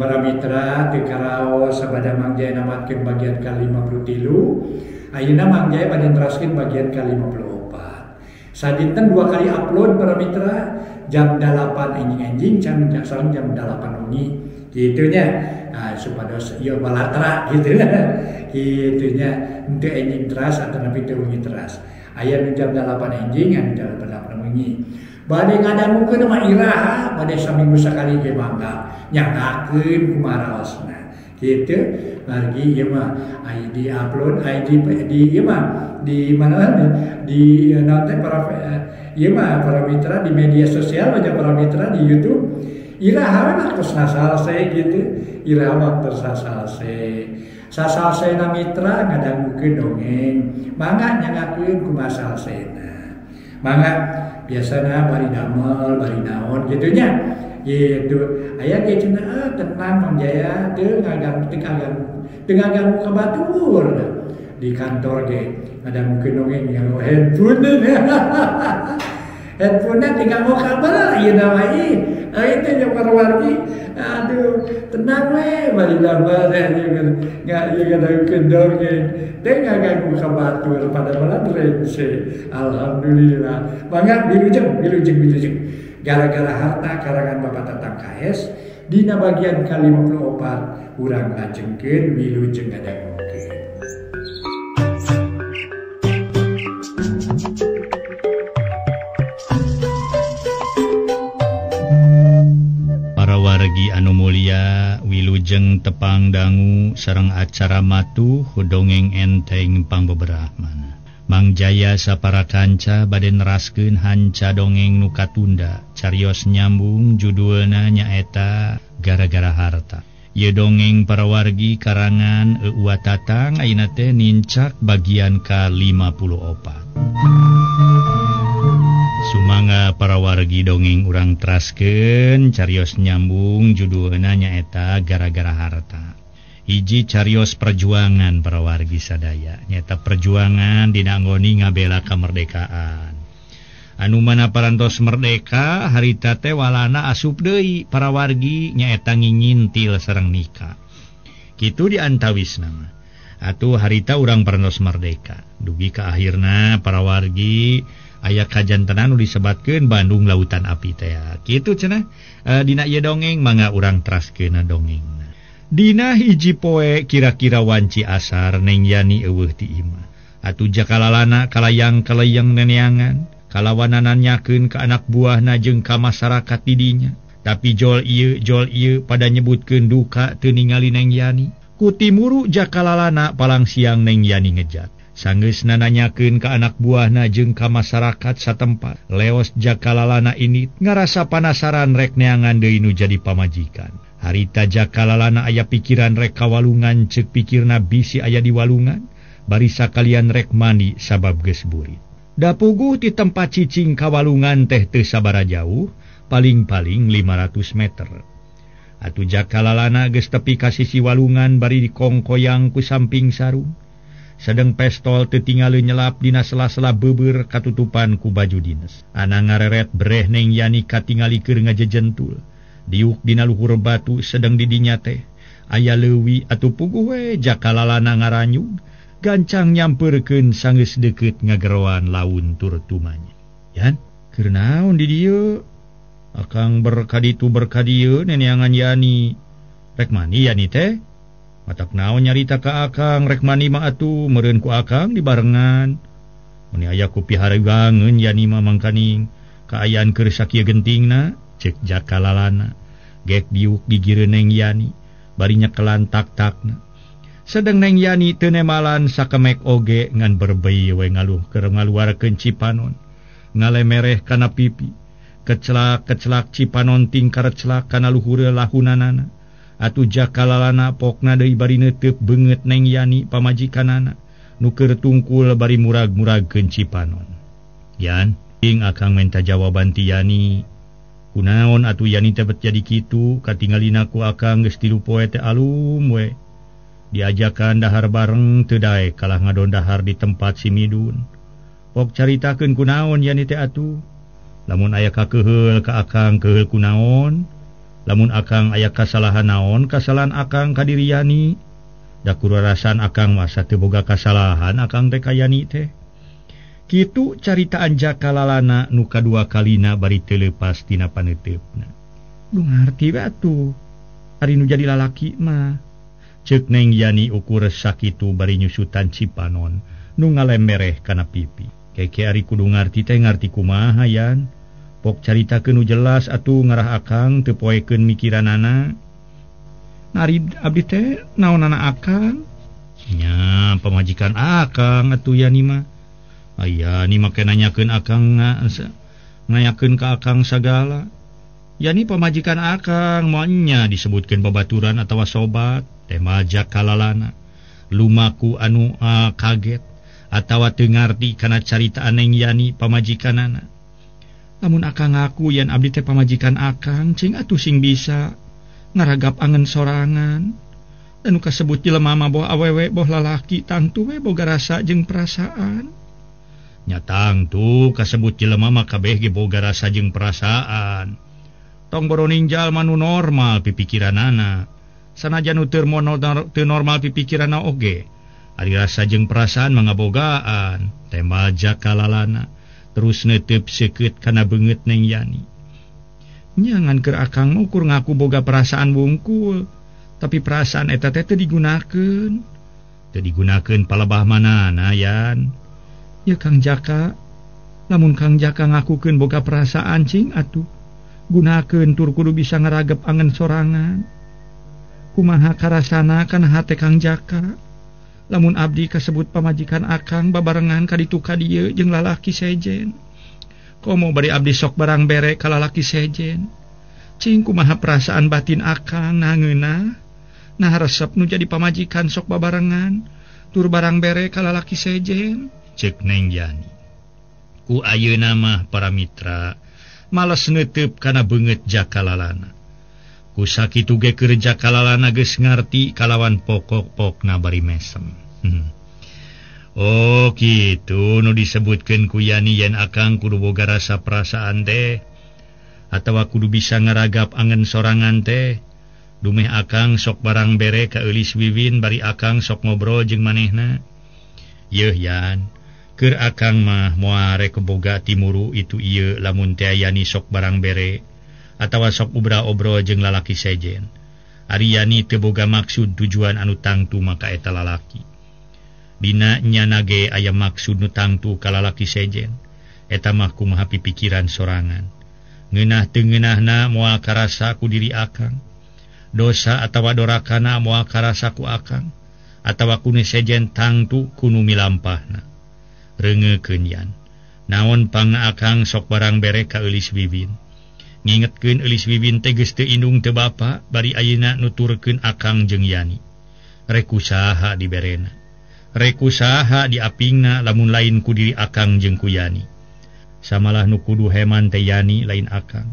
para mitra teu karaos sabada Mang Jaya namatkeun bagian ka-53. Ayeuna Mang Jaya bade neraskeun bagian ka-54. Sadinten 2 kali upload para mitra, jam 8 enjing-enjing jam 8 wengi kitu nya. Nah, supados ieu balatra kitu kitu nya henteu enjing teras atanapi teu wengi teras. Aya nu jam 8 enjing anu jam 8 wengi. Bade ngadangukeun mah iraha, bade saminggu sakali ge mangga nyangakeun kumaha raosna. Kitu margi ieu mah aya di upload aya di ieu mah di mana di naon teh para ieu mah para mitra di media sosial banyak para mitra di YouTube iraha we waktosna salse gitu, iraha waktosna salse. Sasalsena mitra ngadangukeun dongeng, mangga nyangakeun kumaha salsena. Mangga biasana bari damel, bari naon kitu nya. Gitu. Aya ge cenah tenang Mang Jaya teu ngaganggu ka batur. Di kantor ge ngadangukeun dongeng yang handphone. Handphone-na tinggal mau kabar ieu mah ih. Itu yang wargi aduh tenang we bari damel teh ngadangukeun dongeng. Teu ngaganggu ka batur pada malam rengse. Alhamdulillah. Mangga wilujeng wilujeng wilujeng. Gara-gara harta karangan Bapak Tatang KS dina bagian ka-54 urang lajengkeun wilujeng ngadangukeun. Para wargi anu mulia wilujeng tepang dangu sareng acara matuh dongeng enteng pangbeberahmana. Mang Jaya sapara kanca bade neraskeun hanca dongeng nu katunda carios nyambung judulna nyaeta Gara-gara Harta. Ieu dongeng para wargi karangan Euwa Tatang ayeuna teh nincak bagian ka-54. Sumangga para wargi dongeng urang teraskeun carios nyambung judulna nyaeta Gara-gara Harta. Hiji carios perjuangan para wargi sadaya nyata perjuangan dina anggoni ngabela kemerdekaan. Anu mana parantos merdeka harita teh walana asup deui para wargi nyaeta ngingintil sareng nikah. Kitu diantawisna mah. Atuh harita urang parantos merdeka. Dugi ka akhirna para wargi aya kajantenan nu disebatkeun Bandung Lautan Api teh. Kitu cenah dina ieu dongeng mangga urang teraskeun dongeng. Dina hiji poe kira-kira wanci asar Neng Yani eueuh ti imah. Atuh jakalalana kalayang-kalayang neneangan, kalawanana nyakeun ka anak buahna jeung ka masyarakat di dinya. Tapi jol ieu pada nyebutkeun duka teu ningali Neng Yani. Ku timuru jakalalana palang siang Neng Yani ngejat. Sanggeusna nanyakeun ka anak buahna jeung ka masyarakat satempat. Leos jakalalana ini ngarasa panasaran rek neangan deui nu jadi pamajikan. Harita jakalalana aya pikiran rek kawalungan ceuk pikirna bisi aya di walungan bari sakalian rek mandi sabab geus burit. Da puguh ti tempat cicing kawalungan teh teu sabara jauh, paling-paling 500 meter. Atuh jakalalana geus tepi ka sisi walungan bari dikongkoyang ku samping sarung. Sedeng pestol teu tingali nyelap dina sela-sela beubeur katutupan ku baju dines. Ana ngareret breh Neng Yani katingali keur ngajejentul. Diuk dina luhur batu sedang didinya teh aya leuwi atuh puguh we jakalalana ngaranyug gancang nyampeurkeun sanggeus deukeut ngageroan laun tur tumanya. Yan keur naon di dieu? Akang berkaditu berkadieu neneangan Yani. Rek mandi Yani teh? Matak naon nyarita ka akang rek mandi mah atuh meureun ku akang dibarengan. Mun aya ku piharegangeun Yani mah mangkaning kaayaan keur sakieu gentingna. Cek jakalalana gek diuk gigireun Neng Yani bari nyekelan tak-takna. Sedeng Neng Yani teu nemalan sakemek oge ngan berbei we ngaluh keur ngaluarkeun cipanon ngalemereh kana pipi kecelak-kecelak cipanon tingkar celak kana luhur lahunanana. Atuh jakalalana pokna deui bari neuteuk beungeut Neng Yani pamajikanana nu keur tungkul bari murag-muragkeun cipanon. Yan ing akang menta jawaban ti Yani. Kunaon atuh Yani teh bet jadi kitu katingalina ku akang geus 3 poe teh alum we. Diajakan dahar bareng teu daek kalah ngadon dahar di tempat si Midun. Pok caritakeun kunaon Yani teh atuh. Lamun aya kakeheul ka akang keheul kunaon? Lamun akang aya kasalahan naon kasalahan akang ka diri Yani. Da kurarasan akang masa teu boga kasalahan akang teh ka Yani teh. Kitu caritaan Jaka Lalana nu kadua kalina bari teu leupas tina paneuteup-na. Duh ngarti we atuh. Ari nu jadi lalaki mah. Ceuk Neng Yani ukur sakitu bari nyusutan cipanon nu ngalemereh kana pipi. Keke ari kudu ngarti teh ngarti kumaha Yan. Pok caritakeun nu jelas atuh ngarah akang teu poekeun mikiranana. Ari abdi teh naonana akang? Nya pamajikan akang atuh Yani mah. Aya ni make nanyakeun akang nanyakeun ka akang sagala. Yani pamajikan akang moal disebutkeun babaturan atawa sobat teh Jaka Lalana. Lumaku anu kaget atawa teu ngarti kana caritaan Neng Yani pamajikanana. Lamun akang ngaku yen abdi teh pamajikan akang cing atuh sing bisa ngaragap angen sorangan. Dan nu kasebut jelema mah boh awewe boh lalaki tangtu we boga rasa jeung perasaan. Nya tangtu kasebut jelema mah kabeh ge boga rasa jeung perasaan. Tong boro ningjal mah nu normal pipikiranana. Sanajan nu teu normal pipikiranna oge. Ari rasa jeung perasaan mah ngabogaan. Tembal Jaka Lalana terus neuteub seukeut kana beungeut Neng Yani. Nya ngan keur akang mah ukur ngaku boga perasaan wungkul, tapi perasaan eta teh teu digunakeun. Teu digunakeun palebah manana Yan. Ya Kang Jaka, lamun Kang Jaka ngakukeun boga perasaan cing atuh gunakeun tur kudu bisa ngaragep angen sorangan. Kumaha karasana kana hate Kang Jaka? Lamun abdi kasebut pamajikan akang babarengan ka ditu ka dieu jeung lalaki sejen. Komo bari abdi sok barang bere ka lalaki sejen. Cing kumaha perasaan batin akang nah ngeunah? Nah resep nu jadi pamajikan sok babarengan tur barang bere ka lalaki sejen. Ceuk Neng Yani. Ku ayeuna mah para mitra males neuteub kana beungeut Jaka Lalana. Ku sakitu ge keur Jaka Lalana geus ngarti kalawan pokok-pokna bari mesem. Oh kitu nu disebutkeun ku Yani yen akang kudu boga rasa perasaan teh atawa kudu bisa ngaragap angen sorangan teh. Dumeh akang sok barang bere ka Eulis Wiwin bari akang sok ngobrol jeung manehna. Yeuh Yan, keur akang mah moal rek boga timuru itu ieu lamun teh Yani sok barang bere atawa sok ubra-obrol jeung lalaki sejen. Ari Yani teu boga maksud tujuan anu tangtu maka eta lalaki. Dina nyana ge aya maksud nu tangtu ka lalaki sejen. Eta mah kumaha pipikiran sorangan. Ngeunah teu ngeunahna moal karasa ku diri akang. Dosa atawa dorakana moal karasa ku akang atawa ku nu sejen tangtu ku nu milampahna. Reungeukeun Yan. Naon pangna akang sok barang bere ka Eulis Wiwin. Ngingetkeun Eulis Wiwin teh geus teu indung teu bapa bari ayeuna nuturkeun akang jeung Yani. Rek kusaha diberena. Rek kusaha diapingna lamun lain ku diri akang jeung ku Yani. Samalah nu kudu heman teh Yani lain akang.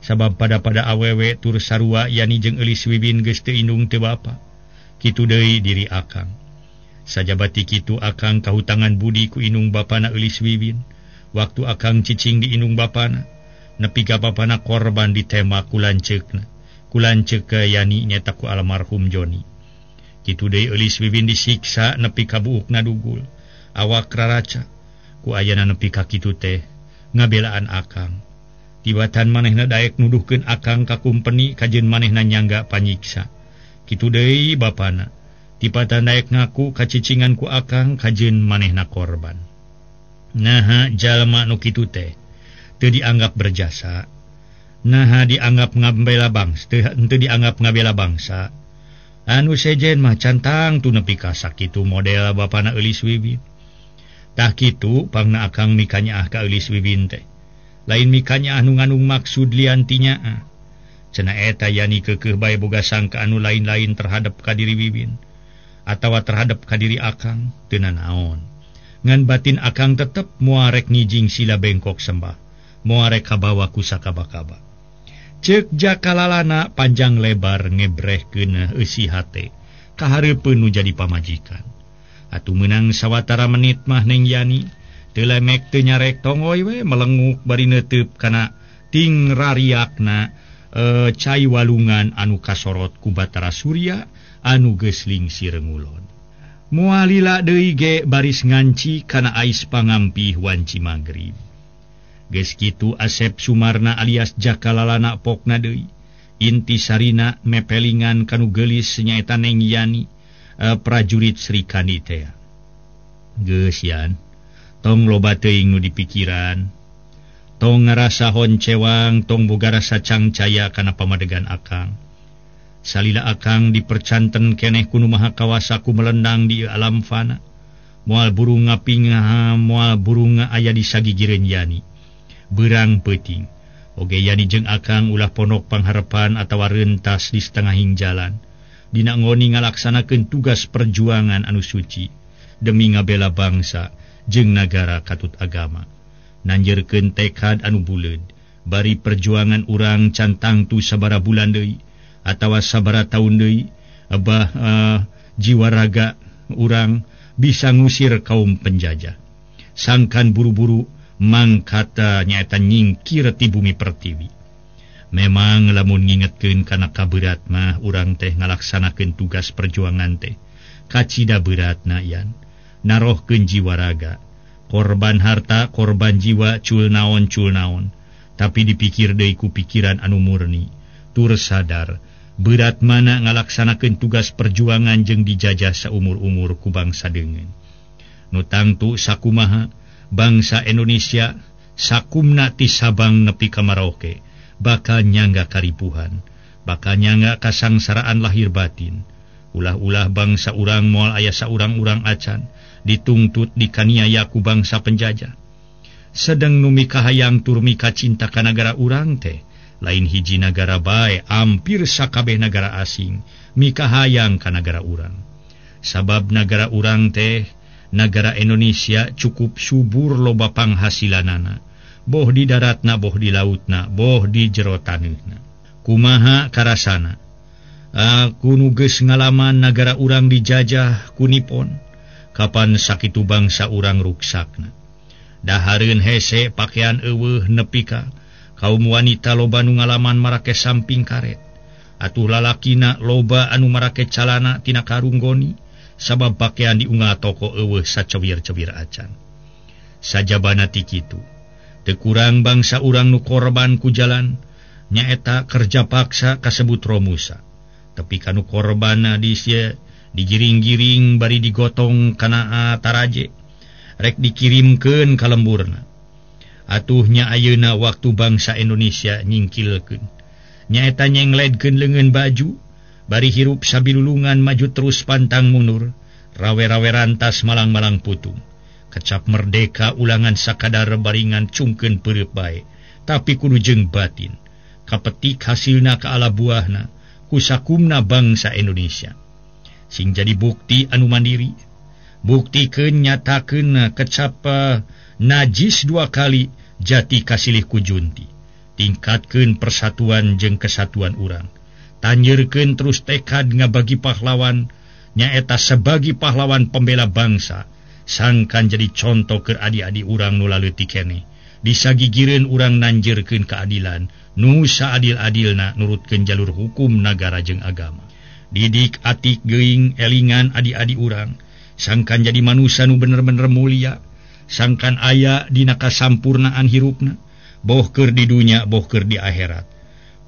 Sabab pada-pada awewe tur sarua Yani jeung Eulis Wiwin geus teu indung teu bapa. Kitu deui diri akang. Sajabati kitu akang kahutangan budi ku indung bapana Eulis Wiwin. Waktu akang cicing di indung bapana, nepi ka bapana korban ditembak ku lanceukna. Ku lanceuk ka Yani nyaeta ku almarhum Joni. Kitu deui Eulis Wiwin disiksa nepi ka buukna dugul. Awak raraca. Ku ayana nepi ka kitu teh ngabelaan akang. Tibatan manehna daek nuduhkeun akang ka kumpeni kajeun manehna nyangga panyiksa. Kitu deui bapana. Tibatan daek ngaku kacicingan ku akang kajeun manehna korban. Naha jalma nu kitu teh teu dianggap berjasa. Naha dianggap ngabela bangsa, teu dianggap ngabela bangsa. Anu sejen mah cantang tu nepi ka sakitu model bapana Eulis Wiwin. Tah kitu pangna akang mikanyaah ka Eulis Wiwin teh. Lain mikanyaah nu ngandung maksud lian ti nyaah. Cenah eta Yani keukeuh bae boga sangka anu lain-lain terhadap ka diri Wiwin atawa terhadap ka diri akang teu nanaon. Ngan batin akang tetep moal rek ngijing sila bengkok sembah, moal rek kabawa ku sakaba-kaba. Ceuk Jaka Lalana panjang lebar ngebrehkeun eusi hate kahareupeun nu jadi pamajikan. Atuh meunang sawatara menit mah Neng Yani teu lemek teu nyarek tongoy we melenguk bari neuteup kana ting rariakna cai walungan anu kasorot ku Batara Surya anu geus lingsir ngulon. Moal lila deui ge baris nganci kana ais pangampih wanci magrib. Geus kitu Asep Sumarna alias Jaka Lalana pokna deui. Inti sarina mepelingan kanu geulis nyaeta Neng Yani, prajurit Sri Kandi teh. Geus yan, tong loba teuing nu dipikiran. Tong ngarasa honcewang, tong boga rasa cangcaya kana pamadegan akang. Salila akang dipercanten keneh ku Nu Maha Kawasa ku melendang di alam fana. Moal burung ngapingaha, moal burung aya di sagigireun Yani. Beurang peuting. Oge Yani jeung akang ulah ponok pangharepan atawa rentas di setengahing jalan. Dina ngoni ngalaksanakeun tugas perjuangan anu suci demi ngabela bangsa jeung nagara katut agama. Nanjeurkeun tekad anu buleud, bari perjuangan urang can tangtu sabara bulan deui atawa sabara taun deui, abah jiwa raga urang bisa ngusir kaum penjajah. Sangkan buru-buru mangkata nyaeta nyingkir ti bumi pertiwi. Memang lamun ngingetkeun kana kaberat mah urang teh ngalaksanakeun tugas perjuangan teh. Kacida beratna yan, narohkeun jiwa raga. Korban harta, korban jiwa, cul naon cul naon. Tapi dipikir deui ku pikiran anu murni, tur sadar berat mana ngalaksanakeun tugas perjuangan jeung dijajah saumur-umur ku bangsa deungeun. Nu tangtu sakumaha bangsa Indonesia sakumna ti Sabang nepi ka Merauke bakal nyangga karipuhan, bakal nyangga kasangsaraan lahir batin. Ulah-ulah bangsa urang moal aya saurang-urang acan dituntut dikaniaya ku bangsa penjajah. Sedeng nu mikahayang tur mikacinta ka nagara urang teh lain hiji nagara bae, hampir sakabeh nagara asing mikahayang ka nagara urang. Sabab nagara urang teh nagara Indonesia cukup subur loba panghasilanana, boh di daratna, boh di lautna, boh di jero taneuhna. Kumaha karasana aku nu geus ngalaman nagara urang dijajah ku Nippon, kapan sakitu bangsa urang ruksakna. Dahareun hese, pakaian eueuh nepi ka kaum wanita loba nu ngalaman marake samping karet. Atuh lalakina loba anu marake calana tina karung goni, sabab pakaian diunggal toko eueuh sacewir-cewir acan. Sajabana ti kitu, teu kurang bangsa urang nu korban ku jalan nyaeta kerja paksa kasebut Romusa. Tapi kanu korban di digiring-giring bari digotong kana taraje, rek dikirimkeun ka lemburna. Atuhnya ayeuna waktu bangsa Indonesia nyingkilkeun, nyaeta nyengledkeun leungeun baju, bari hirup sabilulungan maju terus pantang mundur, rawe-rawe rantas malang-malang putung. Kecap merdeka ulangan sakadar baringan cungkeun peureup bae, tapi kudu jeung batin. Kapetik hasilna ka ala buahna kusakumna bangsa Indonesia. Sing jadi bukti anu mandiri, buktikeun nyatakeun kecap najis dua kali jati kasilih ku junti. Tingkatkeun persatuan jeung kesatuan urang. Tanjeurkeun terus tekad ngabagi pahlawan, nyaeta sebagi pahlawan pembela bangsa, sangkan jadi contoh keur adi-adi urang nu laleutik keneh. Disagigireun urang nanjeurkeun keadilan, nu saadil-adilna nurutkeun jalur hukum nagara jeung agama. Didik atik geuing elingan adi-adi urang, sangkan jadi manusia nu bener-bener mulia, sangkan aya dina kasampurnaan hirupna, boh keur di dunya boh keur di akhirat.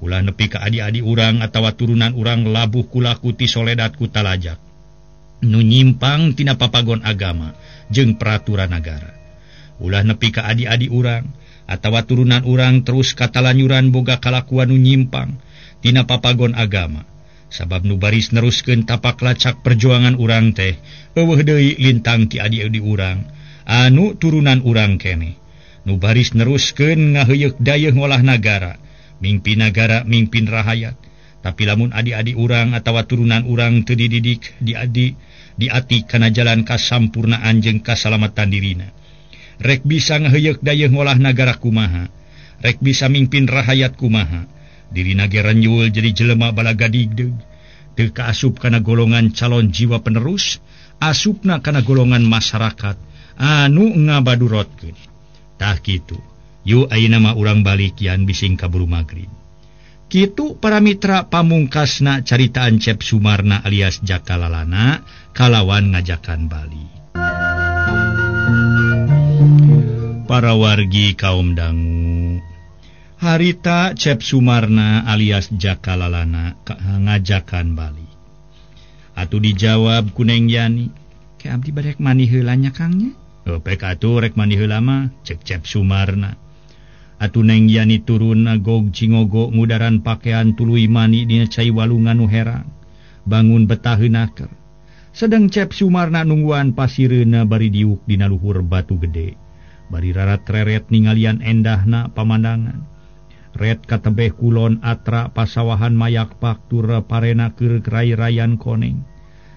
Ulah nepi ka adi-adi urang atawa turunan urang labuh kulaku ti soledat ku talajak, nu nyimpang tina papagon agama jeung peraturan nagara. Ulah nepi ka adi-adi urang atawa turunan urang terus katalanyuran boga kalakuan nu nyimpang tina papagon agama. Sabab nu baris neruskeun tapak lacak perjuangan urang teh eueuh deui lintang ti adi-adi urang anu turunan urang keneh. Nu baris neruskeun ngaheuyeuk dayeuh ngolah nagara, mingpin nagara, mingpin rahayat. Tapi lamun adi-adi urang atawa turunan urang teu dididik, diadi, diati kana jalan kasampurnaan jeung kasalamatan dirina, rek bisa ngaheuyeuk dayeuh ngolah nagara kumaha, rek bisa mingpin rahayat kumaha, dirina ge renjul jadi jelema balaga digdeug, teu kaasup kana golongan calon jiwa penerus, asupna kana golongan masyarakat anu ngabadurotkeun. Tah kitu. Yu ayeuna mah urang balik yan bising kaburu magrib. Kitu para mitra pamungkasna caritaan Cep Sumarna alias Jaka Lalana kalawan ngajakan balik. Para wargi kaum dangu, harita Cep Sumarna alias Jaka Lalana ngajakan balik. Atuh dijawab ku Neng Yani, "Ke abdi bade rek mandi heula nya Kang nya?" "Pek atuh rek mandi heula mah," cek Cep Sumarna. Atuh Neng Yani turun gog cingogo ngudaran pakaian tuluy mandi dina cai walungan nu herang. Bangun betaheunaker. Sedang Cep Sumarna nungguan pasireuna bari diuk dina luhur batu gede. Bari rarat-reret ningalian endahna pamandangan. Ret katebeh kulon atra pasawahan mayak paktur parena keur rai-rayan koneng.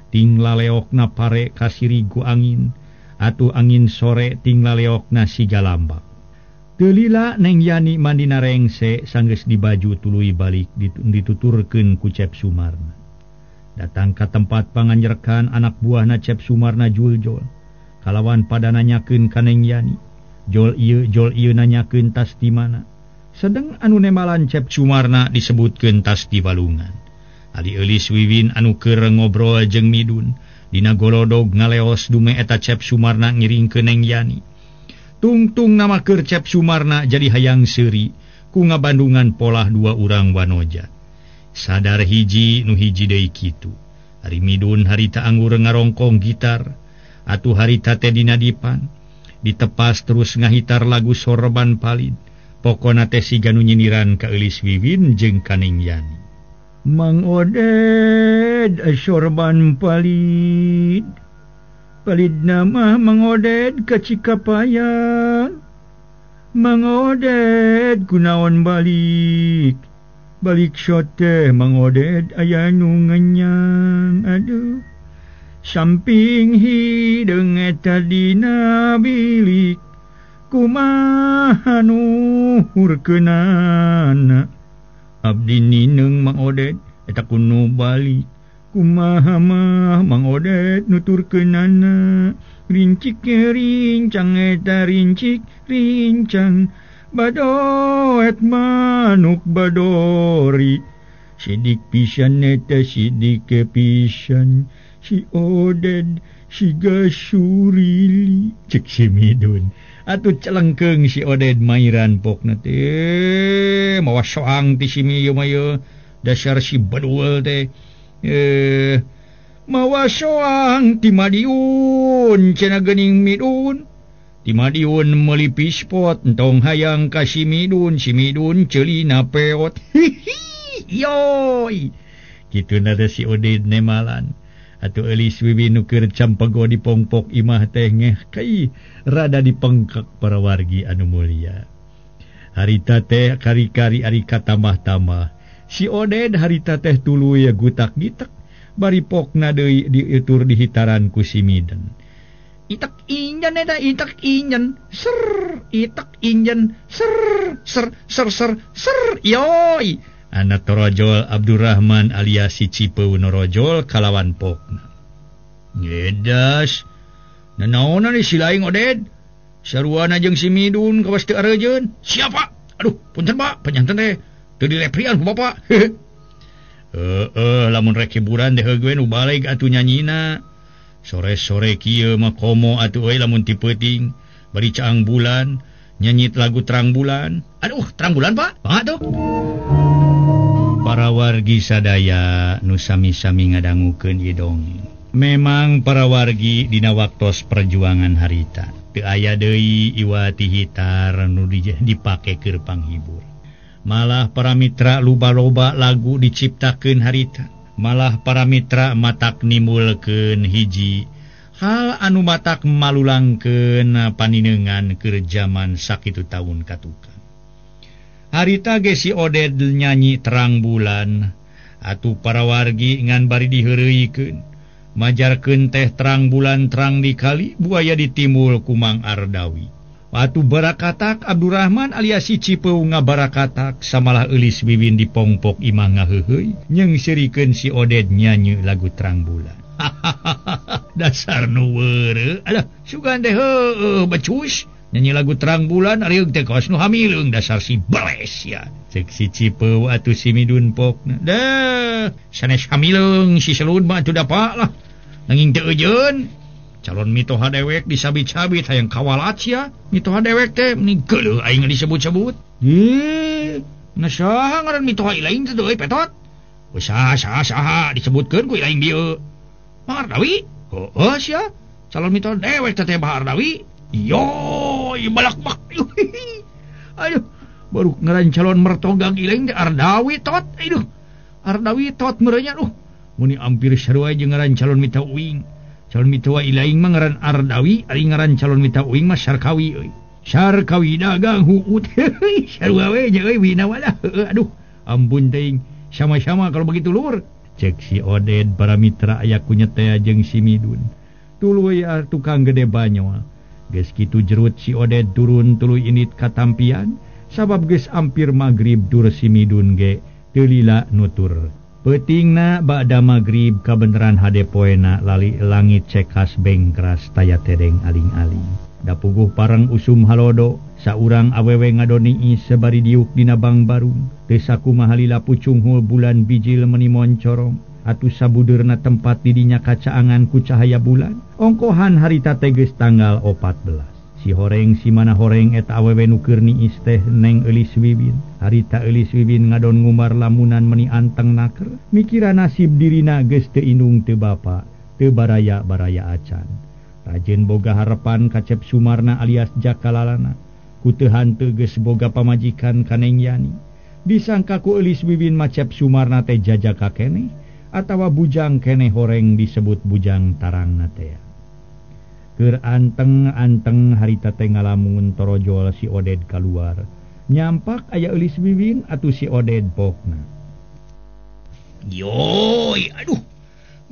Ting laleokna pare kasirigu angin, atuh angin sore ting laleokna siga lambak. Delila Neng Yani mandina rengse sanggeus dibaju tuluy balik dituturkeun ku Cep Sumarna. Datang ka tempat panganjerkan anak buahna Cep Sumarna juljol. Kalawan pada nanyakeun ka Neng Yani. Jol ieu nanyakeun tas di mana. Sedeng anu nemalan Cep Sumarna disebutkeun tas di walungan. Ali eulis Wiwin anu keur ngobrol jeung Midun dina golodog ngaleos dume eta Cep Sumarna ngiringkeun Neng Yani. Tungtung nama keur Cep Sumarna jadi hayang seuri ku ngabandungan polah dua urang wanoja. Sadar hiji nu hiji deui kitu. Ari Midun harita anggur ngarongkong gitar, atuh harita teh dina dipan. Ditepas terus ngahitar lagu sorban palid. Pokona teh siga nu nyindiran ka Eulis Wiwin jeung ka Neng Yani. Mang Oded sorban palid. Palid nama Mang Oded ka Cikapayang. Mang Oded kunaon balik. Balik sote Mang Oded aya nu ngenyang. Aduh. Samping hideung eta dina bilik. Kumaha nu hurkeunana. Abdi nineung Mang Oded eta kuno balik. Kumaha mah Mang Oded nuturkeunana. Rincik rincang eta rincik rincang. Badoet manuk badori. Sidik pisan eta sidik pisan. Si Oded siga surili. Cek si Midun. Atuh celengkeung si Oded mairan pokna teh. Mawa soang ti si mieu mah ieu. Dasar si badul teh. Mawa soang ti Madiun cenah geuning Midun. Ti Madiun meuli pispot entong hayang ka si Midun, si Midun ceulina peot. Hihi yoi. Kitu na teh si Oded nemalan. Atuh Eulis Wiwin nu keur campego di pongpok imah teh ngeh kai rada dipengkek para wargi anu mulia. Harita teh kari-kari ari katambah-tambah. Si Oded harita teh tuluy gutak-gitek bari pokna deui diutur dihitaran ku si Miden. Itek injen eta itek injen ser itek injen ser ser ser ser ser yoi. Anak Torojol Abdurrahman alias si Cipeu Norojol kalawan pokna. Ngedas nanaonan si laing Oded saruana jeung si Midun kawas teu areujeun. Siapa? Aduh punten Pak, panyanten teh teu dileprian ku bapak. Heeh, lamun rek hiburan teh heugeun nu baleg atuh nyanyina. Sore-sore kieu mah komo atuh euy lamun ti peuting bari caang bulan nyanyit lagu terang bulan. Aduh, terang bulan Pak. Mangga tuh. Para wargi sadaya nu sami-sami ngadangukeun ieu dongeng. Memang para wargi dina waktos perjuangan harita teu aya deui iwati hitar nu dipake keur panghibur. Malah para mitra loba-loba lagu diciptakeun harita. Malah para mitra matak nimbulkeun hiji hal anu matak malulangkeun paninengan keur jaman sakitu taun katukang. Harita ge si Oded nyanyi terang bulan. Atuh para wargi ngan bari diheureuykeun. Majarkeun teh terang bulan terang di kali buaya ditimbul ku Mang Ardawi. Atuh barakatak Abdurrahman alias si Cipeu ngabarakatak samalah Eulis Wiwin dipongpok imah ngaheuheuy nyeungseurikeun si Oded nyanyi lagu terang bulan. Dasar nu weureu. Alah sugan teh heueuh becus. Nyanyi lagu terang bulan ari teh kawas nu hamileung dasar si beles ya. Cek si Cipeu atuh si Midun pokna. Deh, sanes hamileung si Selud mah atuh dapak lah. Nanging teu eujeun. Calon mitoha dewek disabit-sabit hayang kawalat sia. Mitoha dewek teh meni geuleuh aing disebut-sebut. Ih, na saha ngaran mitoha ilaing teh euy petot. Saha saha saha disebutkeun ku ilaing dieu. Mang Ardawi? Heueuh sia. Calon mitoha dewek teh Bah Ardawi. Yo, balak-bak. Aduh, baru ngaran calon mertogang ilaing teh Ardawi tot. Aduh. Ardawi tot meureunnya duh. Muni ampir sarua jeung ngaran calon mitoha uing. Calon mitoha ilaing mah ngaran Ardawi, ari ngaran calon mitoha uing mah Sarkawi euy. Sarkawi dagang huut. Sarua we nya euy wina walah. Aduh, ampun teuing. Sama-sama kalau begitu lur. Cek si Oded para mitra aya ku nyetea jeung si Midun. Tuluy tukang gede banyol. Geus kitu jerut si Oded turun tuluy init katampian sabab geus ampir magrib dur si Midun ge teu lila nutur. Peutingna ba'da magrib kabeneran hade poena lali langit cekas bengkras taya tedeng aling-aling. Dapuguh parang usum halodo saurang awewe ngadoni sebari diuk dina bangbarung. Teu sakumaha lila pucunghul bulan bijil meni moncorong. Atuh sabudeurna tempat didinya kacaangan ku cahaya bulan. Ongkohan harita teh geus tanggal 14. Si horeng si mana horeng eta awewe nu keur niis teh Neng Eulis Wiwin. Harita Eulis Wiwin ngadon ngumbar lamunan meni anteng naker. Mikira nasib dirina geus teu indung teu bapa, teu baraya-baraya acan. Rajen boga harapan kacep Sumarna alias Jakalalana. Ku teu hanteu geus boga pamajikan ka Neng Yani. Disangka ku Eulis Wiwin macep Sumarna teh jajaka keneh atawa bujang keneh horeng disebut bujang tarangna teh. Keur anteng-anteng harita teh ngalamun torojol si Oded kaluar. Nyampak aya Eulis Wiwin atuh si Oded pokna. Yoi, aduh.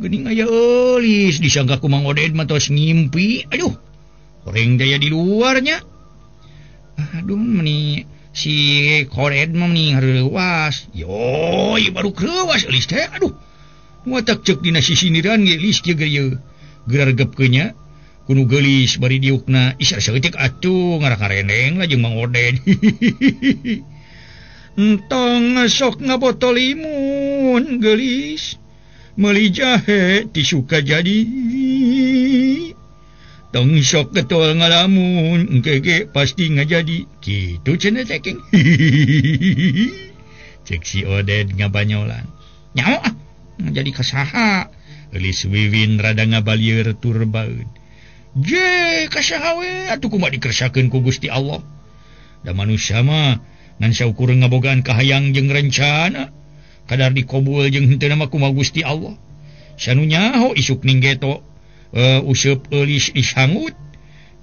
Geuning aya Eulis disangka ku Mang Oded mah tos ngimpi. Aduh. Horeng daya di luarnya. Aduh meni si Oded mah meni hareuwas. Yoi, baru kreuwas Eulis teh. Aduh. Watak ceuk dina sisiniran ge Eulis kieu ge ieu. Gerargepkeun nya. Kuno geulis bari diukna isar saeutik atuh ngarak-ngarendeng lah jeung Mang Oded. Entong sok ngabotolimun geulis meuli jahe ti suka jadi. Tong sok getol ngalamun engke ge pasti ngajadi. Kitu cenah teh keng. Cek si Oded ngabanyolan. Nyaho ah ngajadi kasaha. Eulis Wiwin rada ngabalieur tur baeud. Je kasaha we atuh kumaha dikersakeun ku Gusti Allah. Da manusia mah ngan saukur ngabogaan kahayang jeung rencana. Kadar dikobul jeung henteu mah kumaha Gusti Allah. Sanu nyaho isuk ning geto useup eulis disangut.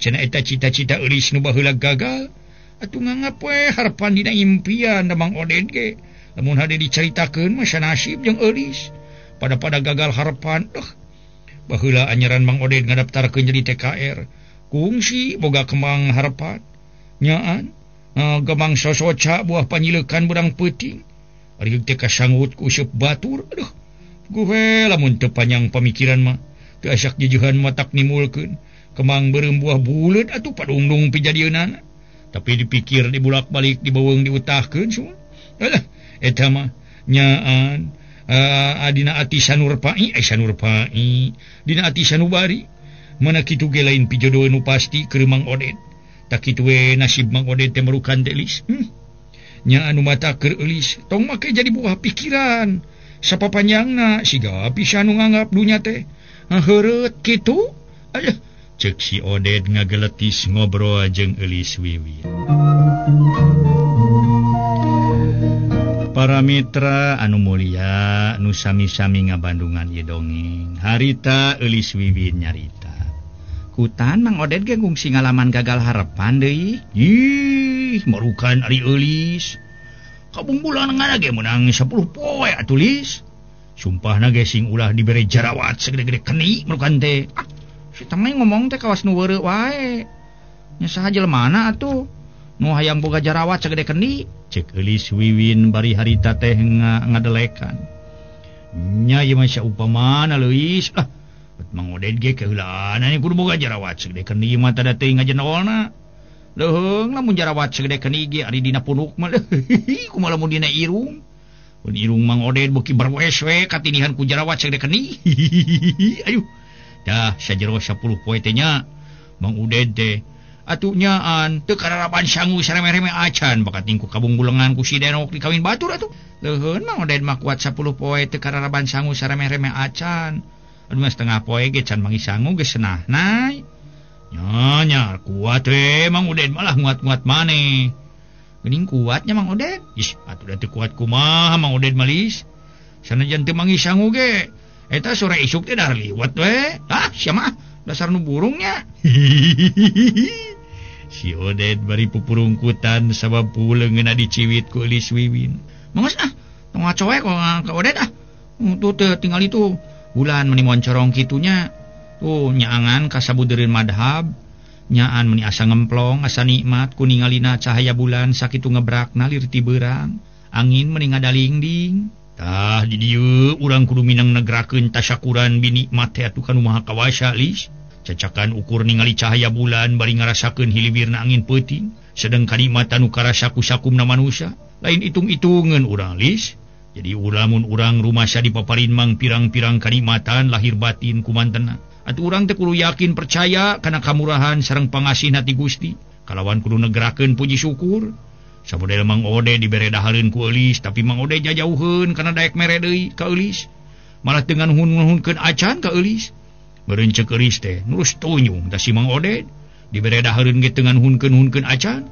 Cenah eta cita-cita eulis nu baheula gagal. Atuh nganggap we harapan dina impian da Mang Oded ge. Lamun hade dicaritakeun mah sanasib jeung eulis. Pada-pada gagal harapan. Baheula anyaran Mang Oded ngadaftarkeun jadi TKR. Kungsi boga kembang harapan. Nyaan gemang sosoca buah panyilekan berang peuting. Ari teh kasangut ku useup batur. Aduh. Gue lamun teu panjang pamikiran mah teu asak jujuhan matak nimulkeun. Kembang beureum buah buleut atuh padungdung pijadieunana. Tapi dipikir dibulak-balik dibeuweung diutahkeun semua. Alah eta mah nyaan adina ati sanurpai sanurpai dina ati sanubari mana kitu ge lain pijodoh nu pasti keur Mang Oded. Tak kitu we nasib Mang Oded teh merukan teh Elis. Nya anu mata keur Elis tong make jadi buah pikiran sapapanjangna siga pisan nu nganggap dunya teh heureut kitu. Aduh cek si Oded ngageletis ngobrol jeung Eulis Wiwin. Para mitra anu mulia nu sami-sami ngabandungan ieu dongeng. Harita Eulis Wiwin nyarita. Kutan Mang Oded ge ngungsi ngalaman gagal harapan deui. Ih, marukan ari Eulis. Kabungbulan ngana ge meunang 10 poe atuh Lis. Sumpahna ge sing ulah dibere jarawat segede-gede keni marukan teh. Ah, si tamai ngomong teh kawas nu weureu wae. Nya saha jelemana atuh nu hayang boga jarawat segede kendi. Cek Eulis Wiwin bari harita teh ngadelekan. Nya ieu mah saupamana leuis. Ah, Mang Oded ge keheulaana kudu boga jarawat segede kendi mah tada teh ngajenolna. Leuheung lamun jarawat segede keuni ge ari dina punuk mah kumaha lamun dina irung. Mun irung Mang Oded beuki berwes we katinihan ku jarawat segede keuni. Ayuh. Dah sajero 10 poe teh nya Mang Uded teh atuh nyaan teu kararaban sangu sareme-reme acan bakat tingku kabungbulengan ku si Denok dikawin batur atuh. Leuheun Mang Oded mah kuat 10 poe teu kararaban sangu sareme-reme acan. Aduh mah setengah poe ge can mangi sangu geus senahna. Nya nya kuat we Mang Uded malah nguat-nguat maneh. Geuning kuatnya Mang Oded. Ih atuh da teu kuat kumaha Mang Oded malis. Sanajan teu mangi sangu ge eta sore isuk teh dar liwat we. Ah sia mah dasar nu burungnya. Si Oded bari pupurungkutan sabab puleungeunna diciwit ku Eulis Wiwin. Mangos ah, tong ngaco we ka Oded ah. Tuh teh tinggal itu bulan meni moncorong kitunya. Tuh nyaangan ka sabudeureun madhab, nyaan meni asa ngemplong, asa nikmat ku ningalina cahaya bulan sakitu ngebrakna lir ti beurang. Angin meni ngadalingding. Tah di dieu urang kudu minang negrakeun tasyakuran binikmat teh atuh ka Nu Maha Kawasa lis. Cacakan ukur ningali cahaya bulan bari ngarasakeun hiliwirna angin peuting, sedeng kanikmatan nu karasa ku sakumna manusia, lain itung-itungeun urang lis. Jadi lamun urang rumasa dipaparin mang pirang-pirang kanikmatan lahir batin kumantena. Atuh urang teh kudu yakin percaya kana kamurahan sareng pangasih ti Gusti. Kalawan kudu negrakeun puji syukur. Samodel Mang Ode dibere dahareun ku Eulis, tapi Mang Ode jajauheun kana daek mere deui ka Eulis. Malah teu nganuhun-nuhunkeun acan ka Eulis. Meureun ceuk Eulis teh nurus tunyung tah si Mang Oded dibere dahareun ge teu nganuhunkeun-nuhunkeun acan.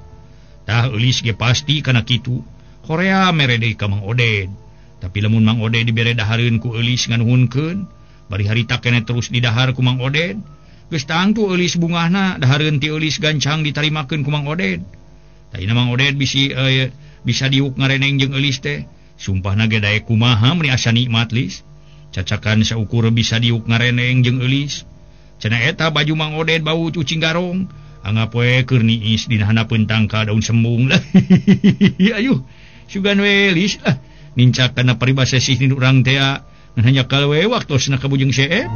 Tah Eulis ge pasti kana kitu. Korea mere deui ka Mang Oded. Tapi lamun Mang Oded dibere dahareun ku Eulis nganuhunkeun, bari harita keneh terus didahar ku Mang Oded. Geus tangtu Eulis bungahna dahareun ti Eulis gancang ditarimakeun ku Mang Oded. Tah Mang Oded bisi bisa diuk ngareneng jeung Eulis teh. Sumpahna ge daek kumaha meuni asa nikmat lis. Cacakan saukur bisa diuk ngareneng jeung Eulis. Cenah eta baju Mang Oded bau cucing garong. Anggap we keur niis dina handapeun tangka daun sembung lah. Ayuh, sugan we lis lah. Nincak kana paribasa sih urang teh ngan hanjakal we waktosna ka Bujeng Seep.